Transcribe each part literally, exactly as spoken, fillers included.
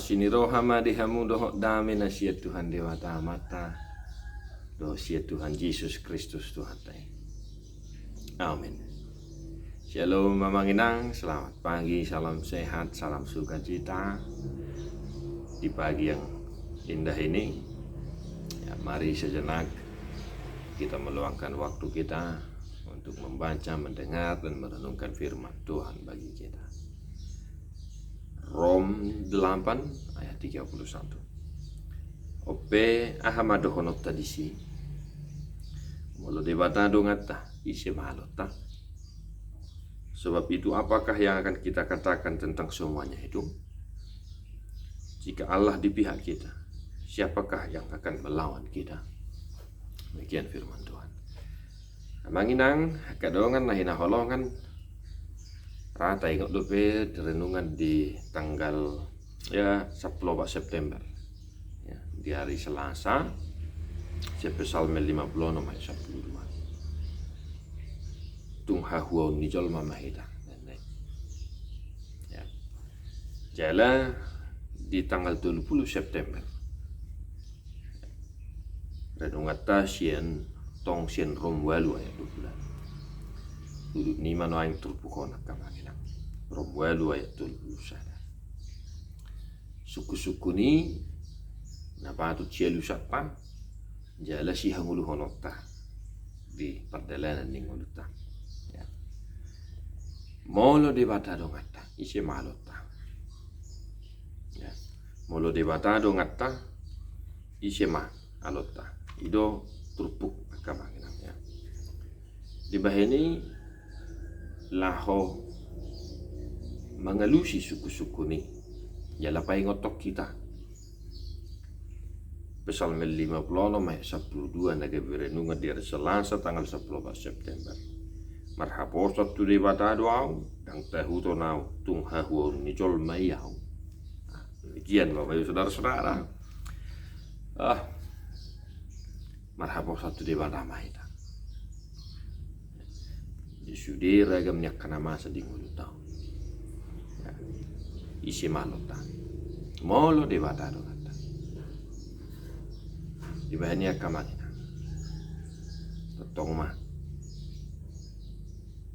Asi ni roha ma di hamu dohot dame na sian Tuhan Debata Amanta dohot sian Tuhan Jesus Kristus Tuhanta i. Amin. Shalom amang inang, selamat pagi, salam sehat, salam sukacita. Di pagi yang indah ini, ya, mari sejenak kita meluangkan waktu kita untuk membaca, mendengar, dan merenungkan firman Tuhan bagi kita. Rom delapan ayat tiga puluh satu. Ope, aha ma dohononta disi? Molo Debata donganta, ise ma alonta? Sebab itu, apakah yang akan kita katakan tentang semuanya itu? Jika Allah di pihak kita, siapakah yang akan melawan kita? Demikian firman Tuhan. Amang inang, angka dongan na hinaholongan, ra taingot dope di renungan di tanggal, ya, sampulu opat September. Ya, di hari Selasa, sian Psalmen lima puluh enam ayat sampulu dua. Tung hahuaon ni jolma ma hita. Ya. Jala di tanggal tolu puluh September, renunganta sian, tong sian Rom ualu ayat dua puluh. Duduk ni ma nuaeng turpuk on angka amang inang. Rom ualu ayat tolu puluh sada. Sungkun-sungkun i na patut sialusanta jala sihangoluhononta di pardalanan ni ngolunta. Ya. Molo Debata donganta, ise ma alonta? Ya. Molo Debata donganta, ise ma alonta? I do turpuk angka amang inang, ya. Dibahen i laho mangalusi sungkun-sungkun i, jala paingothon hita Psalmen lima puluh enam ayat sampulu dua na gabe renungan di hari Selasa tanggal sampulu opat September. Marhaposan tu Debata do ahu, ndang tahuton ahu, tung hahuaon ni jolma i ahu. Nah, demikian Bapak Ibu Saudara-saudara. Ah, marhaposan tu Debata ma hita. Di sude ragam ni angka na masa di ngolunta on. Ya. Ise ma alonta? Molo Debata donganta. Dibahen i angka amang inang, tongtong ma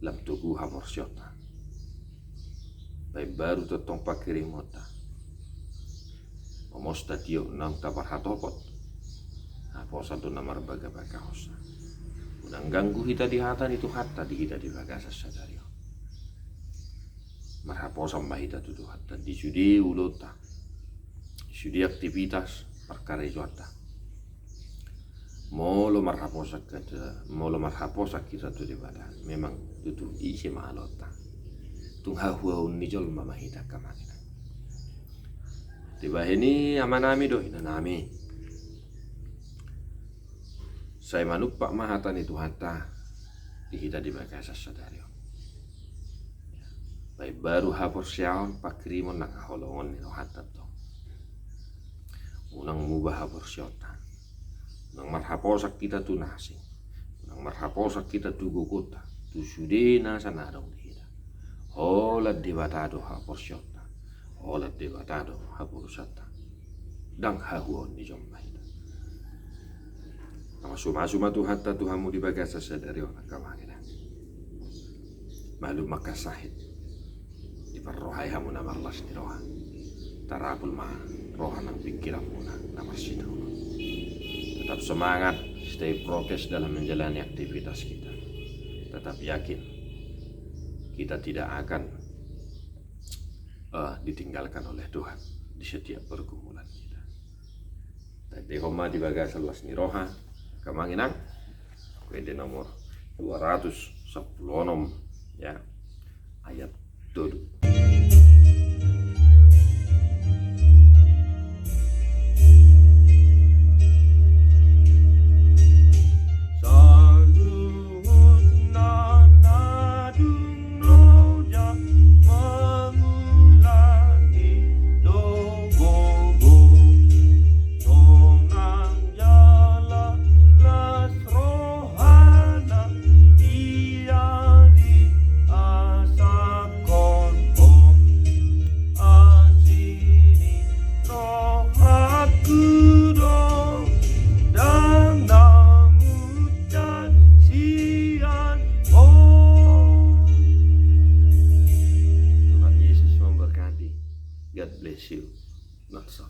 lam togu haporseaonta. Paimbaru tongtong pangkirimonta. Momos tatiop naung taparhatopot. Haposan do na marbagabagahonsa. Unang ganggu hita di hata ni Tuhanta di hita di bagasan sadari on. Marhaposan ma hita tu Tuhanta di sude ulaonta, di sude aktivitas parkarejoanta. Molo marhaposan hita, molo marhaposan hita tu Debata, memang tutu ise ma alonta? Tung hahuaon ni jolma ma hita angka amang inang. Dibahen i amanami dohot inanami, sai manumpak ma hata ni Tuhanta di hita di bagasan sadari on. Paimbaru haporseaon, pangkirimon nang haholongon ni Tuhanta tong. Unang muba haporseaonta. Unang marhaposan hita tu na asing. Unang marhaposan hita tu gogonta, tu sude nasa na adong di hita. Holan Debata do haporseaonta. Holan Debata do haporusanta. Ndang hahuaon ni jolma hita. Mamasu-masu ma Tuhanta tu hamu di bagasan sadari on angka amang inang. Malum ma angka sahit. Diparrohai hamu na marlas ni roha. Tarapul ma roha nang pingkiranmuna na marsidaonon. Tetap semangat, stay prokes dalam menjalani aktivitas kita. Tetap yakin kita tidak akan, eh, ditinggalkan oleh Tuhan di setiap pergumulan kita. Tandehon ma di bagasan las ni roha angka amang inang. Oke, di nomor dua ratus sampulu onom, ya, ayat tolu. Saluhutna na dung loja mangula i do gogo, sonang jala las rohana ia diasakhon Ho. Berarti